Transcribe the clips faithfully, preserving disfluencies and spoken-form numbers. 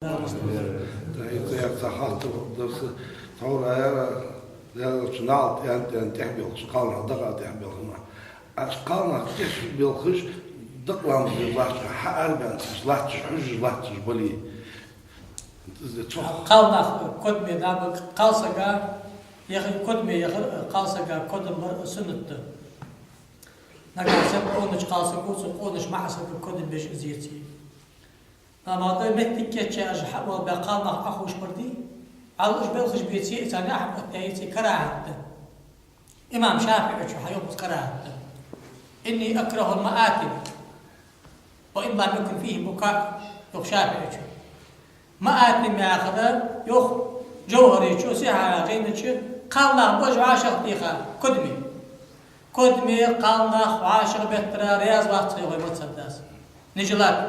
ТӀаккха цхьа хаттар да са, тхьовра аьлар, Даьла элчано наӀалт тӀехьа-тӀехьа тӀехбелхаш, кхалнах дӀа-дӀа тӀехбелхаш. Аш кхалнах тӀехбелхаш, дакъа ламаз деш латташ, хьаарабаьнна латташ, хьожаш латташ бале. Цох кхалнах кодаме да ба, кхалсага, яхар, кодаме яхар, кхалсага кодам бар суннат да. Нагахьа санна къонача кхалсаго цу къонача маӀа сага кодам беш из яций. Амма тӀа моттиг кийчъяь, уж хьабоалабаь кхалнах Ӏоховшабар дий, Ӏа уж белхаш беце, царна хьакъ оттаяйце карахӀат да. Имам ШафиӀийс хьайоах из карахӀат да. «إني أكره المآتم وإن لم يكن فيه بكاء», йоах ШафиӀийс. МаӀатим яхар, йоах Жавхьарийс, сихьа гӀийнача, кхалнах ба уж вӀашагӀтеха, кодаме. Кодаме кхалнах вӀашагӀбеттара раьза вац, йоах, вай мазхӀаб даьс. Нижа латт.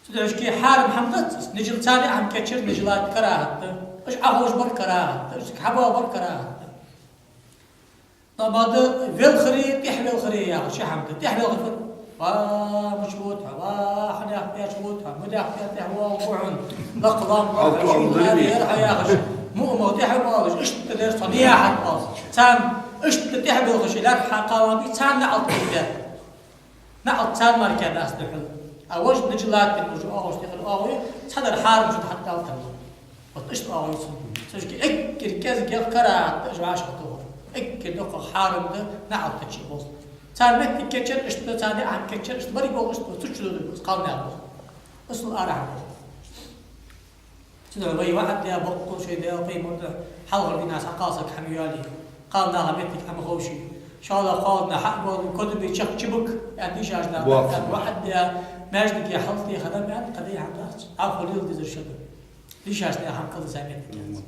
Цудухьа хьарам хӀама дац из. Нижа, царна хӀама кийчъяр нижа латт карахӀат да. Уж Ӏоховшабар карахӀат да. Уж хьабоалабар карахӀат да. Амма да велхари, тӀехвелхари яхаш ши хӀама да. ТӀехвелхар: «Ва, мича вут хьо, ва, хьанех беш вут хьо, мунех беш тӀехвоагӀа хьона, лакха лоам ба хьона, шийна аре яр хьо», яхаш, муъмал тӀехвоалаш, иштта лер цхьа нияхьат оалаш. Царна иштта тӀехбелхаш лаьрхӀа кхалнах бий, царна наӀалт кхийттар. НаӀалт царна мара кхы дац духьал. А вож нижа латтар, вож оагӀув тӀехьа оагӀув, цхьадар хьарам чу хьатӀадалийтар. Вот иштта оагӀув цун. Цуьнга эггара кӀезигагӀа карахӀат да уж вӀашагӀтохар. Эггара дукхагӀа хьарам да наӀалт кхийчъе болх. Царна моттиг кийчъяр иштта, царна хӀама кийчъяр иштта, берригаш иштта, цу чу дода кхалнах болх. Асул арахьа болх. Цудухьа вай ваӀад де, боккъал шоай Даьла пайхамара хьалхарча дийнахьа цхьа кхалсаг хьа ма йоалае, кхалнаха моттиг хьа ма ховше. ШоллагӀа кхалнах хьа а боале, кодаме чакх чубука, аьнна дийшача наха, аьнна, ваӀад де, маьждиге хьалтӀехьа хьадам, аьнна, кхы даь хӀама дац. Ӏа хулил дезар шоана. Дийшача наха хьа ма кхалда цхьа моттиг, аьнна.